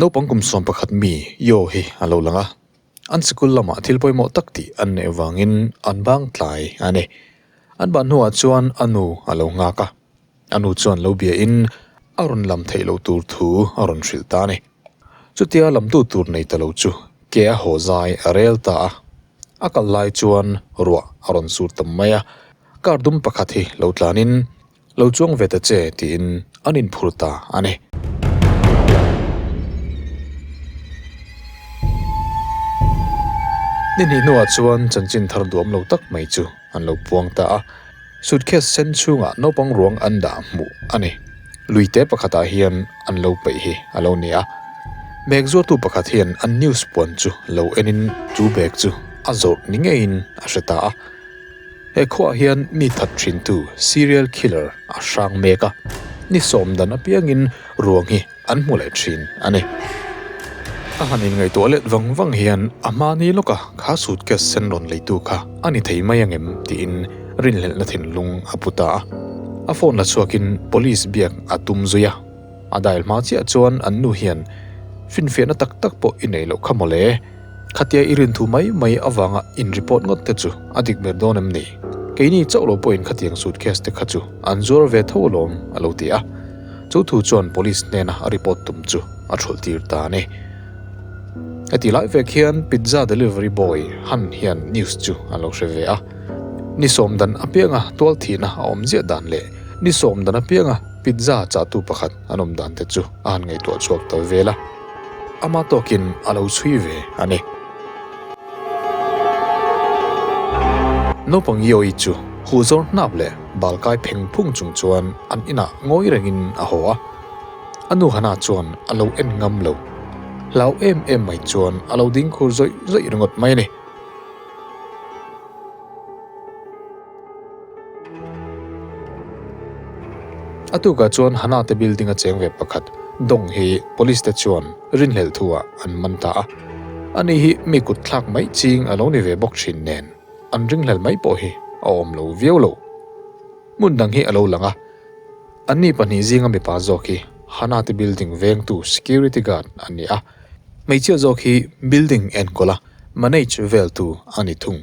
Naupang kum 11 mi Yo hi a lo lang a, an sikul lamah thil pawimawh tak tih an neih avangin an bang tlai a ni. An ban hnuah chuan a nu a lo nghak a, a nu chuan lo biain a rawn lam theih loh tur thu a rawn hrilh ta a ni. Chutia lamtu tur nei ta lo chu ke a haw zai a rel ta a, a kal lai chuan ruah a rawn sur tam mai a, car dum pakhat hi lo tlanin Lo chuang ve ta che tiin an inphur ta a ni. Ni hnih hnuah chuan chanchin thar duam lo tak mai chu an lo puang ta a. Suitcase sen chhungah naupang ruang an dah hmuh a ni. Luite pakhatah hian an lo peih hi a lo ni a. Bag zuartu pakhat hian an news puan chu lo enin chu bag chu a zawrh ni ngeiin a hre ta a. He khuaah hian mi that thintu serial killer a hrang mek a, ni sawm dan apiangin ruang hi an hmu leh thin a ni. A han inngaihtuah let vang vang hian a hmani lawka kha suitcase sen rawn leitu kha a ni thei mai angem tiin rinhlelhna thinlung a pu ta a. A phone la chhuakin police biak a tum zui a, a dial hma chiah chuan an nu hian finfiahna tak tak pawh i neih loh kha mawle. Khatia i rin thu mai mai avanga in report ngawt te chu a dik ber dawn em ni? Keini chauh lo pawhin khatiang suitcase te kha chu an zuar ve tho alawm a lo ti a. Chu thu chuan police hnena a report tum chu a thulh tir ta a ni. Heti lai vek hian pizza delivery boy Han hian news chu a lo hre ve a. Ni sawm dan apianga tual thihna a awm ziah dan leh ni sawm dan apianga pizza chahtu pakhat an awm dan te chu a han ngaihtuah chhuak ta vel a. Ama tawkin a lo chhui ve a ni. Naupang Yoi chu huh zawr hnap leh bal kai pheng phung chung chuan an inah ngawi rengin a haw a. A nu Hana chuan a lo en ngam lo. Hlau em em mai chuan a lo ding khur zawih zawih ringawt mai a ni. A tukah chuan Hana te building a cheng ve pakhat Dong hi police te chuan rinhlelh thu ah an man ta a. Ani hi mi kut thlak mai ching a lo ni ve bawk thin nen an ringhlel mai pawh hi a awm lo viau lo. Hmun dang hi a lo lang a, anni pahnih zinga mipa zawk hi Hana te building vengtu security guard a ni a, hmeichhia zawk hi building enkawl a manage veltu a ni thung.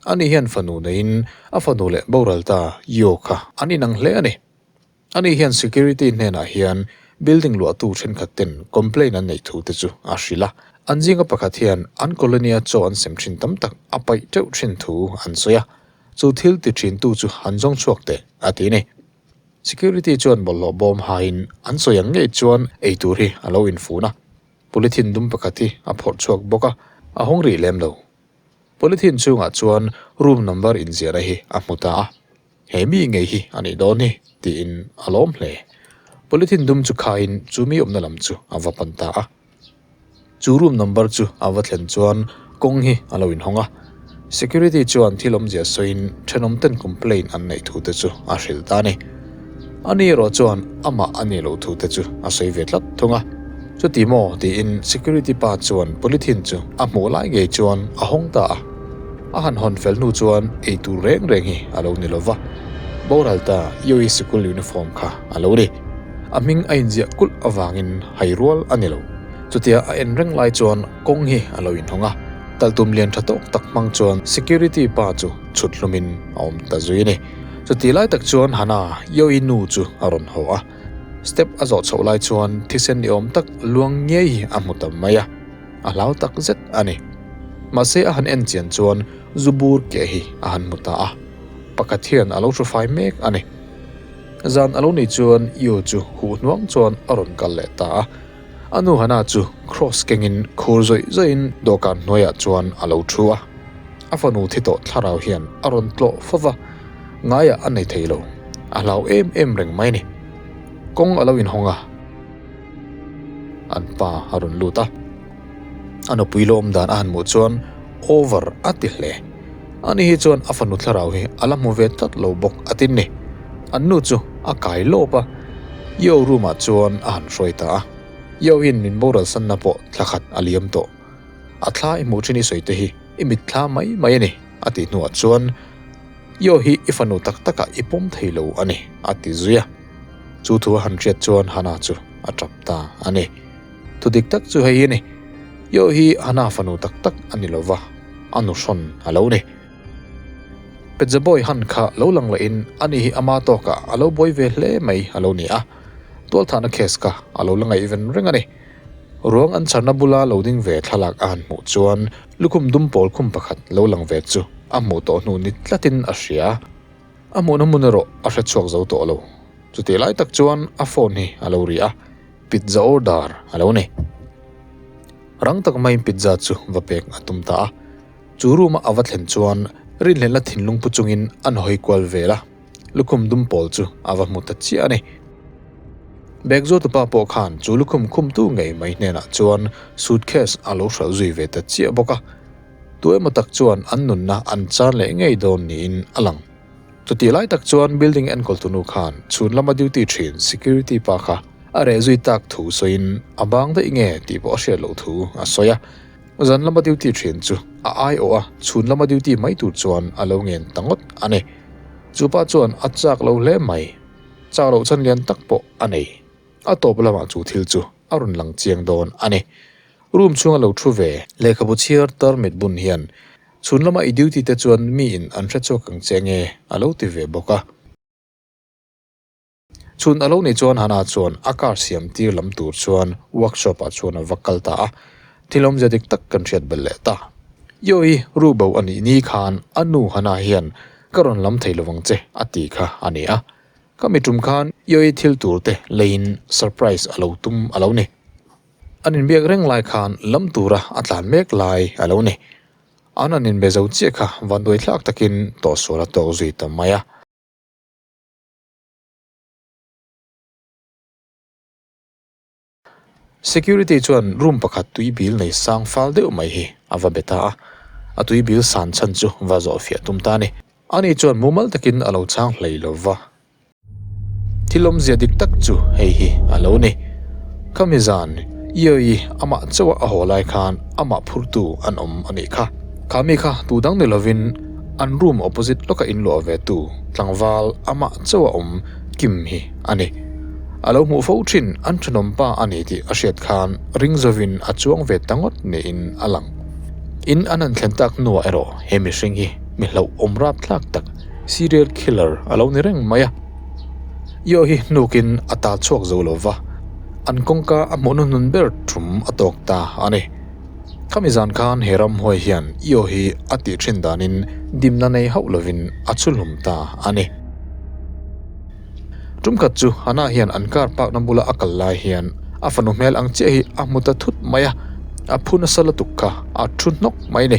Ani hian fanu neiin a fanu leh boral ta Yo kha an inang hle a ni. Ani hian security hnenah hian building luahtu thenkhat ten complaint an neih thu te chu a hrilh a. An zinga pakhat hian an colony-a chaw an sem thin tam tak a paih teuh thin thu an sawi a, chu thil ti thintu chu an zawng chhuak teh a ti a ni. Security chuan bawlhhlawh bawm hain an sawi ang ngei chuan eitur hi a lo infun a, polythene dum pakhat hi a phawrh chhuak bawk a, a hawng rih lem lo. Polythene chungah chuan room number inziahna hi a hmu ta a, he mi ngei hi a nih dawn hi tiin a lawm hle. Polythene dum chu khaiin chu mi awmna lam chu a va pan ta a. Chu room number chu a va thlen chuan kawng hi a lo inhawng a, security chuan thil awmzia sawiin thenawm ten complaint an neih thu te chu a hrilh ta a ni. Ani erawh chuan amah a nih loh thu te chu a sawi ve tlat thung a. Chuti maw? tiin security pa chuan polythene chu a hmuh lai ngei chuan a hawng ta a. A han hawn fel hnu chuan ei tur reng reng hi a lo ni lo va, boral ta Yoi sikul uniform kha a lo ni. A hming a inziah kulh avangin hai rual a ni lo. Chutia a en reng lai chuan kawng hi a lo inhawng a, talhtum lian tha tawk tak hmang chuan security pa chu chhut hlumin a awm ta zui a ni. Chuti lai tak chuan Hana Yoi nu chu a rawn haw a. Step a zawh chhoh lai chuan thisen ni awm tak luang ngei hi a hmu ta mai a, a hlau tak zet a ni. Mahse a han en chian chuan zu bur keh hi a han hmu ta a, pakhat hian a lo hru fai mek a ni. Zan a lo nih chuan Yu chu huh hnuang chuan a rawn kal leh ta a, a nu Hana chu cross kengin khur zawih zawihin dawhkan hnuaiah chuan a lo thu a. A fanu thi tawh thlarau hian a rawn tlawh fo va, ngaiah a nei thei lo, a hlau em em reng mai a ni. Kawng a lo inhawng a, an pa a rawn lut a. A nupui lawm dan a han hmuh chuan over a ti hle. Ani hi chuan a fanu thlarau hi a la hmu ve tlat lo bawk a tin ni. An nu chu a kai lawp a, Yo room ah chuan a han hruai ta a. Yo in min boral sanna pawh thla khat a liam tawh. A thla i hmuh thin i sawi te hi i mitthla mai mai a ni, a tih hnuah chuan, Yo hi i fanu tak takah i pawm thei lo a ni, a ti zui a. Chu thu a han hriat chuan Hana chu a tap ta a ni. Thu dik tak chu hei hi a ni. Yo hi Hana fanu tak tak a ni lova, a nu hrawn a lo ni. Petzabawi han kha lo lang lahin ani hi ama tawkah a lo buai ve hle mai a lo ni a, tualthahna case kha a lo la ngaihven reng a ni. Ruang an chharna bula lo ding ve thlalak a han hmuh chuan lukhum dum pawl khum pakhat lo lang ve chu a hmuh tawh hnu ni tlatin a hria. A hmuhna hmun erawh a hre chhuak zo tawh lo. Chutih lai tak chuan a phone hi a lo ri a, pizza order a lo ni. Rang tak maiin pizza chu va pek a tum ta a. Chu room a ava thlen chuan rinhlelhna thinlung pu chungin an hawi kual vel a, lukhum dum pawl chu a va hmu ta chiah a ni. Bag zuatupa pawh khan chu lukhum khumtu ngei mai hnenah chuan suitcase a lo hralh zui ve ta chiah bawk a, tu emaw tak chuan an nunna an chan leh ngei dawn niin a lang. Chutih lai tak chuan building enkawltunu khan chhun lama duty thin security pa kha a reh zui tak thu sawiin a bang daih nge tih pawh a hriat loh thu a sawi a. Zan lama duty thin chu a aiawh a, chhun lama duty mai tur chuan a lo ngen ta ngawt a ni. Chu pa chuan a chak lo hle mai. Chak loh chhan lian tak pawh a nei. A tawp lamah chu thil chu a rawn lang chiang dawn a ni. Room chhunga lo thu ve lehkhabu chhiar tarmit bun hian chhun lama i duty te chuan miin an hre chhuak ang che nge a lo ti ve bawk a. Chhun a lo nih chuan Hana chuan a car siam tir lam tur chuan workshop ah chuan a va kal ta a, thil awmzia dik tak kan hriat belh leh ta. Yoi, ru bo a nih ni khan a nu Hana hian ka rawn lam thei lovang che a ti kha a ni a, ka mi tum khan Yoi thil tur te leiin surprise a lo tum a lo ni. An inbiak reng lai khan lam tura a tlan mek lai a lo ni. An han inbe zo chiah kha vanduai thlak takin tawhsual a tawk zui ta mai a. Security chuan room pakhat tui bil nei sang fal deuh mai hi a va be ta a, a tui bil san chhan chu va zawh fiah tum ta a ni. Ani chuan mumal takin a lo chhang hlei lo va. Thil awmzia dik tak chu hei hi a lo ni. Khami zan Ioyi amah chauha a haw lai khan amah phurtu an awm a nih kha. Khami kha tu dang ni lovin an room opposite lawka inluah ve tu tlangval amah chauha awm Kim hi a ni. A lo hmuh fo thin an thenawm pa a ni tih a hriat khan ring zovin a chuang ve ta ngawt niin a lang. In an han thlen tak hnuah erawh he mihring hi mi hlauhawm rapthlak tak serial killer a lo ni reng mai a. Io hi hnukin a ta chhuak zo lo va, an kawngka a hmuh hnuhnun ber thum a tawk ta a ni. Khami zan khan he ramhuai hian Io hi a tih thin danin dimna nei hauh lovin a chhulhum ta a ni. Tumkhat chu Hana hian an car park na bula a kal lai hian a fanu hmel ang chiah hi a hmu ta thut mai a, a phu nasa lutuk kha a thu hnawk mai ni.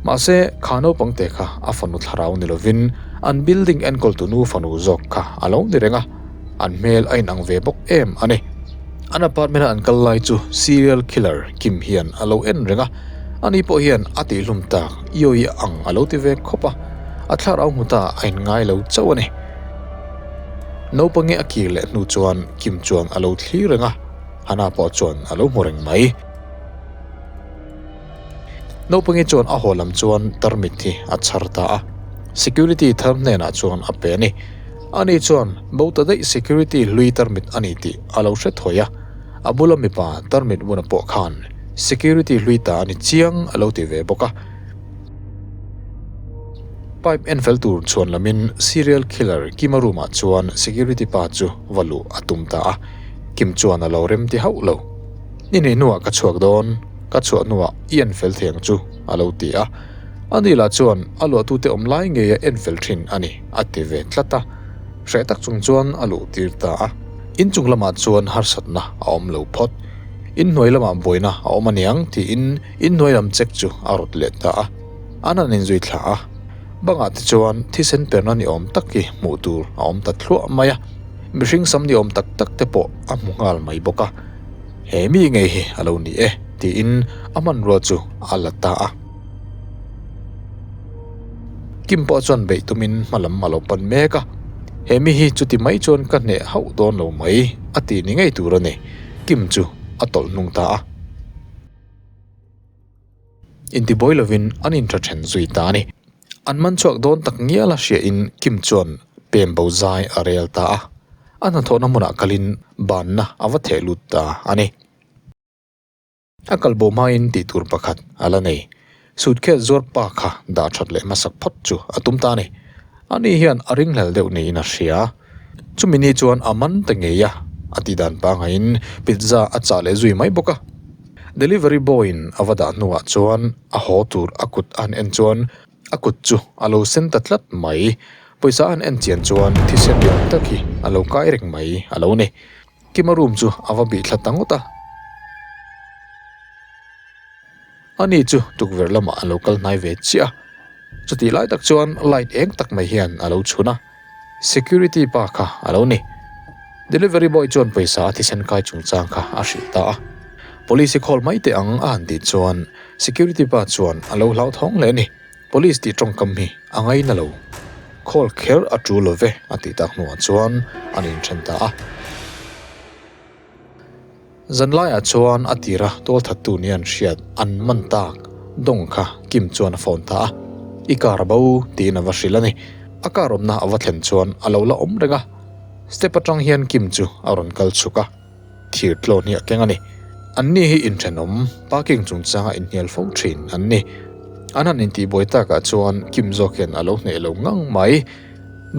Mahse, kha naupang te kha a fanu thlarau ni lovin an building enkawl tu nu fanu zawk kha a lo ni reng a, an hmel a inang ve bawk em a ni. An apartment a an kal lai chu serial killer Kim hian a lo en reng a, ani pawh hian a tihhlum tak Yoi ang a lo ti ve khawp a. A thlarau hmu ta a inngai lo chauh a ni. Naupang nge a kir leh hnu chuan Kim chuan a lo thlir reng a, Hana pawh chuan a lo hmu reng mai. Naupangi chuan a haw lam chuan tarmit hi a chhar ta a, security thar hnenah chuan a pe a ni. Ani chuan bo ta daih security hlui tarmit a ni tih a lo hre thawi a, a bula mipa tarmit buna pawh khan security hlui ta a ni chiang a lo ti ve bawk a. Pipe en fel tur chhuan lamin serial killer Kima room ah chuan security pa chu va luh a tum ta a, Kim chuan a lo rem ti hauh lo. Ni hnih hnuah ka chhuak dawn, ka chhuah hnuah i en fel thei ang chu a lo ti a. Ani lah chuan a luahtute awm lai ngei a en fel thin a ni a ti ve tlat a, hreh tak chung chuan a luh tir ta a. Inchung lamah chuan harsatna a awm lo phawt. Inhnuai lamah buaina a awm aniang tiin Inhnuai lam check chu a rawt leh ta a, an han inzui thla a, bangah te chuan thisen perna ni awm tak hi hmuh tur a awm ta thluah mai a, mihring sam ni awm tak tak te pawh a hmu nghal mai bawk a, he mi ngei hi a lo ni e tiin a hmanrua chu a la ta a. Kim pawh chuan beih tumin hma lam a lo pan mek a, he mi hi chuti mai chuan ka hneh hauh dawn lo mai a tih ni ngei tur a ni, Kim chu a tawlh hnung ta a. Intibuai lovin an inṭha ṭhen zui ta a ni. An man chhuak dawn tak ngial a hriahin Kim chuan pem bo zai a rel ta a, a hnathawhna hmunah kalin banna a va theh lut ta a ni. A kal bo hmain tih tur pakhat a la nei. Suitcase zuar pa kha dah that leh hmasak phawt chu a tum ta a ni. Ani hian a ringhlel deuh niin a hria. Chumi ni chuan a man ta ngei a, a tih dan pangaiin pizza a chah leh zui mai bawk a. Delivery boy in a va dah hnuah chuan a haw tur a kut a han en chuan a kut chu a lo sen ta tlat mai. Pawisa a han en chian chuan thisen lian tak hi a lo kai reng mai a lo ni. Kima room chu a va bih thla ta ngawt a. Ani chu tukverh lamah a lo kal hnai ve chiah a, chutih lai tak chuan light eng tak mai hian a lo chhun a, security pa kha a lo ni. Delivery boy chuan pawisa a thisen kai chungchang kha a hrilh ta a, police hi call mai teh ang a han tih chuan security pa chuan a lo hlauthawng hle a ni, police tih tawngkam hi a ngaina lo, call kher a tul lo ve a tih tak hnuah chuan an inthen ta a. Zanlaiah chuan a tira tualthattu nia an hriat an man tak dawng kha Kim chuan a phone ta a, I car a bo tiin a va hrilh a ni. A car awmna a va thlen chuan a lo la awm reng a, step atang hian Kim chu a rawn kal chhuk a, thir tlawn hi a keng a ni. Anni hi inthenawm, parking chungchanga inhnial fo thin an ni. An han intihbuai takah chuan Kim zawk hian a lo hneh lo ngang mai.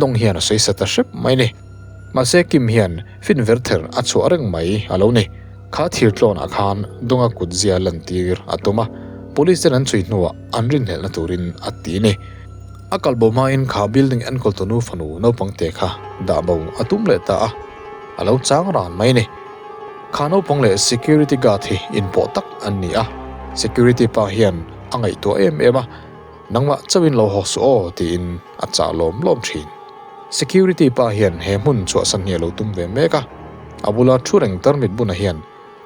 Dawng hian a sawi sa ta hrep mai ni. Mahse Kim hian fin ver ther a chhuah reng mai a lo ni. Kha thir tlawnah khan Dawnga kut zia lantir a tum a, police ten an chhui hnuah an rinhlelhna turin a ti ni. A kal bo hmain kha building enkawl tunu fanu naupang te kha dah bo a tum leh ta a, a lo chang ran mai ni. Kha naupang leh security guard hi inpawh tak an ni a, security pa hian a ngaihtuah em em a, Nangmah chauhin lo haw suh aw tiin a chah lawm lawm thin. Security pa hian he hmun chhuahsan hi a lo tum ve mek a, a bula thu reng tarmit buna hian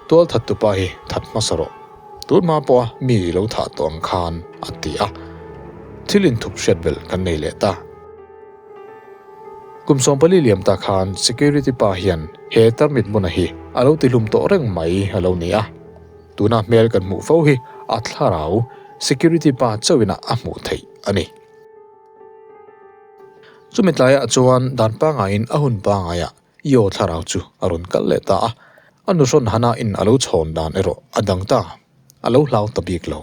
tual that tupa hi that hmasa rawh, tun hma pawha mi i lo thah tawh ang khan a ti a, thil inthup hriat belh kan nei leh ta. Kum 14 liam ta khan security pa hian he tarmit buna hi a lo tihlum tawh reng mai a lo ni a. Tuna hmel kan hmuh fo hi a thlarau security pa chauhin a hmuh theih a ni. Chumi tlaiah chuan dan pangaiin a hun pangaiah Yo thlarau chu a rawn kal leh ta a, a nuhrawn Hana-in a lo chhawn dan erawh a dang ta, a lo hlau ta bik lo.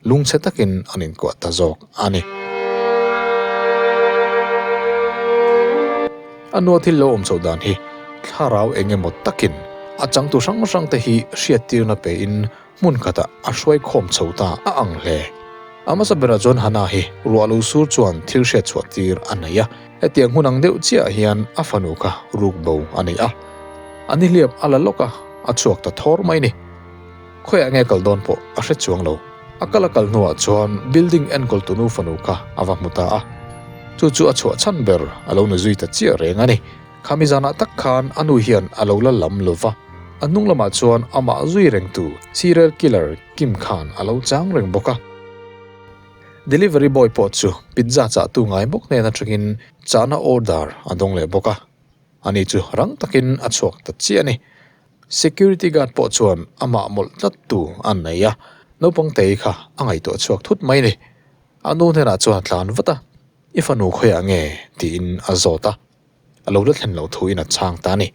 Lungchhe takin an inkuah ta zawk a ni. A nua thil lo awm chhoh dan hi thlarau eng emaw takin a changtu hrang hrang te hi hriattirna pein hmun khatah a hruai khawm chho ta a ang hle. A hmasa berah chuan Hana hi ruah lo sur chuan thil hriat chhuah tir a nei a, hetiang hun ang deuh chiah hian a fanu kha ruk bo a nei a. A nihliap a la lawk a, a chhuak ta thawr mai ni. Khawiah nge kal dawn pawh a hre chuang lo. A kal a kal hnuah chuan building enkawl tunu fanu kha a va hmu ta a. Chu chu a chhuah chhan ber a lo ni zui ta chiah reng a ni. Khami zanah tak khan a nu hian a lo la lam lo va, a hnung lamah chuan amah zui rengtu serial killer Kim khan a lo chang reng bawk a. Delivery boy pawh chu pizza chahtu ngai bawk hnen atangin chahna order a dawng leh bawk a. Ani chu rang takin a chhuak ta chiah a ni. Security guard pawh chuan amah mawlh tlat tu a nei a, naupang tei kha a ngaihtuah chhuak thut mai ni. A nu hnenah chuan a tlan vat a, I fanu khawiah nge? tiin a zawt a, a lo la thlen loh thuin a chhang ta a ni.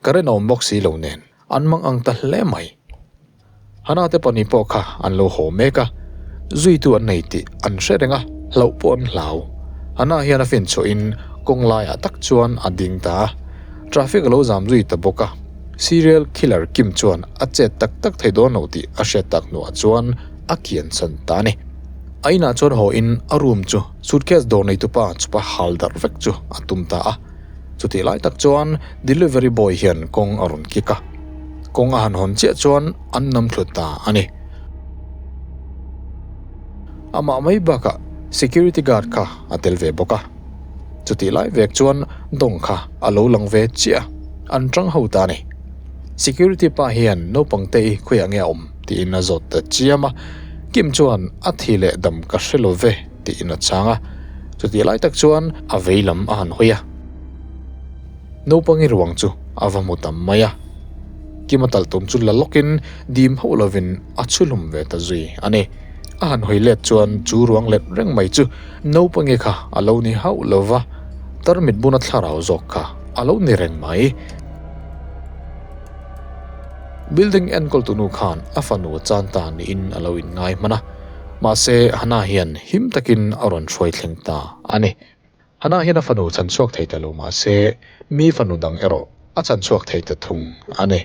Current a awm bawk si lo nen an mang ang ta hle mai. Hana te pahnih pawh kha an lo haw mek a, zuitu an nei tih an hre reng a, hlauh pawh an hlau. Hana hian a fin chhuahin kawng laiah tak chuan a ding ta a, traffic a lo zam zui ta bawk a. Serial killer Kim chuan a chet tak tak thei dawn lo tih a hriat tak hnuah chuan a kian chhan ta a ni. A inah chuan haw in a room chu suitcase dawr neitupa chupa hal darh vek chu a tum ta a. Chutih lai tak chuan delivery boy hian kawng a rawn kick a, kawng a han hawn chiah chuan an nam thlut ta a ni. Amah mai bakah security guard kha a tel ve bawk a, chutih lai vek chuan dawng kha a lo lang ve chiah a, an tang ho ta a ni. Security pa hian naupang te i khawiah nge a awm tiin a zawt ta chiam a, Kim chuan a thi leh dam ka hre lo ve. Tiin a chhang a, chutih lai tak chuan a vei lam a han hawi a. Naupang i ruang chu a va hmu tam mai a, Kima talh tum chu la lawkin dim hauh lovin a chhulum ve ta zui a ni. A han hawi let chuan chu ruang let reng mai chu naupangi kha a lo ni hauh lo va, tarmit buna thlarau zawk kha a lo ni reng mai. Building enkawltu nu khan a fanu a chan ta niin a lo inngai hman a, mahse Hannah hian him takin a rawn hruai thleng ta a ni. Hannah hian a fanu chan chhuak thei ta lo mahse mi fanu dang erawh a chan chhuak thei ta thung a ni.